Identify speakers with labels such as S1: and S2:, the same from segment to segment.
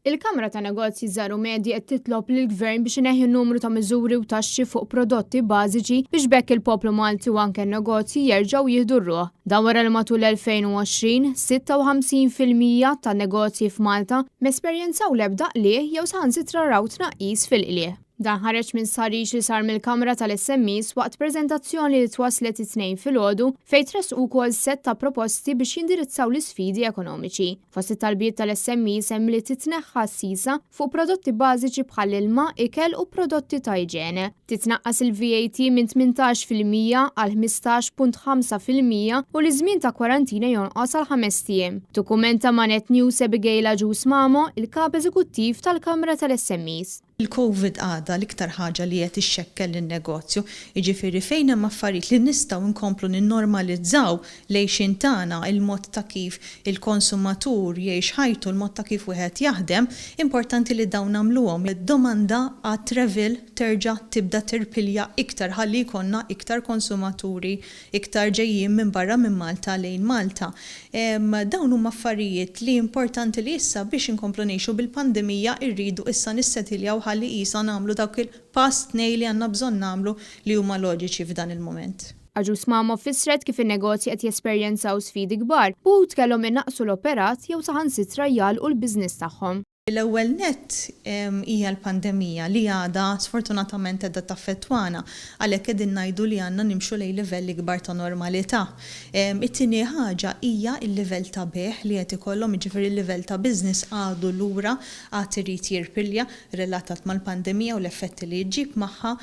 S1: Il-Kamra ta' Negozji Żgħar u Medji qed titlob lill-Gvern biex ineħħi numru ta' miżuri u taxxi fuq prodotti bażiċi biex b'hekk il-poplu Malti u anke n-negozji jerġgħu jieħdu r-ruħ. Dan wara li matul l-2020, 56% tan-negozji f'Malta m'esperjenzaw l-ebda qligħ jew saħansitra raw tnaqqis fil-qligħ. Dan ħareġ minn stħarriġ li sar mill-Kamra tal-SMEs waqt preżentazzjoni li twasslet it-Tnejn filgħodu fejn tressqu wkoll sett ta' proposti biex jindirizzaw l-isfidi ekonomiċi. Fost it-talbiet tal-SMEs hemm li titneħħa s-sisa fuq prodotti bażiċi bħall-ilma, ikel u prodotti ta' iġene, titnaqqas il-VAT minn 18% għal 15.5% u li ż-żmien ta' kwarantina jonqos għal ħamest ijiem. Tikkummenta ma' Net News Abigail Agius Mamo, il-Kap Eżekuttiv tal-Kamra tal-SMEs.
S2: Il-Covid għadha l-iktar ħaġa li qed ixxekkel lin-negozju, jiġifieri fejn hemm affarijiet li nistgħu nkomplu ninnormalizzaw l-għixien tagħna, il-mod ta' kif il-konsumatur jgħix ħajtu, il-mod ta' kif wieħed jaħdem, importanti li dawn nagħmluhom. Id-domanda għat-travel terġa' tibda tirpilja iktar ħalli jkollna iktar konsumaturi iktar ġejjin minn barra minn Malta lejn Malta. Dawn huma affarijiet li importanti li issa biex inkomplu ngħixu bil-pandemija rridu issa nissetiljaw ħalli qisha nagħmlu dawk il-pass tnej li għandna bżonn nagħmlu li huma loġiċi f'dan il-mument.
S1: Agius Mamo fissret kif in-negozji qed jesperjenzaw sfidi kbar, b'uħud kellhom inaqqsu l-operat jew saħansitra jagħlqu l-business tagħhom.
S2: L-ewwel nett hija l-pandemija li għadha sfortunatament qiegħda taffettwana, għalhekk qegħdin ngħidu li għandna nimxu lejn livell ikbar ta' normalità. It-tieni ħaġa hija l-livell ta' bejgħ li qed ikollhom, jiġifieri l-livell ta' business għadu lura, għad irid jirpilja relatat mal-pandemija u l-effetti li ġġib magħha.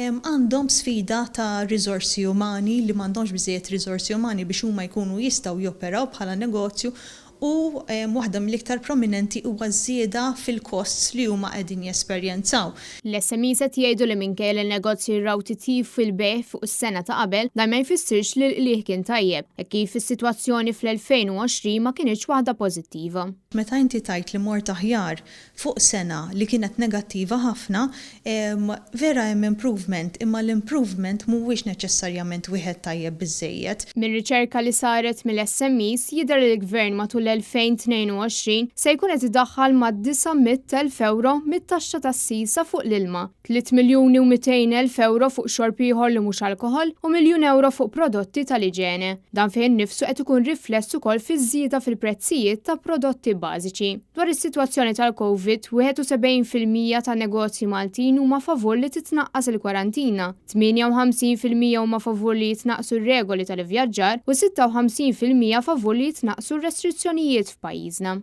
S2: Għandhom sfida ta' riżorsi umani li m'għandhomx biżżejjed riżorsi umani biex huma jkunu jistgħu joperaw bħala negozju u waħda mill-iktar prominenti huwa ż-żieda fil-costs li huma qegħdin jesperjenzaw.
S1: L-SMEs qed jgħidu li minkejja li n-negozji raw titjib fil-bejgħ fuq is-sena ta' qabel, dan ma jfissirx li l-qligħ kien tajjeb, hekk kif is-sitwazzjoni fl-2020 ma kinitx waħda pożittiva.
S2: Meta inti tgħid li mort aħjar fuq sena li kienet negattiva ħafna, vera hemm improvement, imma l-improvement mhuwiex neċessarjament wieħed tajjeb biżżejjed.
S1: Minn riċerka li saret mill-SMEs jidher li l-Gvern matul l-2022 se jkun qed idaħħal mad-900,000 ewro mit-taxxa tas-sisa fuq l-ilma, 3,200,000 ewro fuq xorb ieħor li mhux alkoħol u miljun ewro fuq prodotti tal-iġene. Dan fih innifsu qed ikun rifless ukoll fiż-żieda fil-prezzijiet ta' prodotti bażiċi. Dwar is-sitwazzjoni tal-Covid, 71% tan-negozji Maltin huma favur li titnaqqas il-kwarantina, 58% huma favur li jitnaqqsu r-regoli tal-ivvjaġġar u 56% favur li jitnaqqsu r-restrizzjonijiet f'pajjiżna.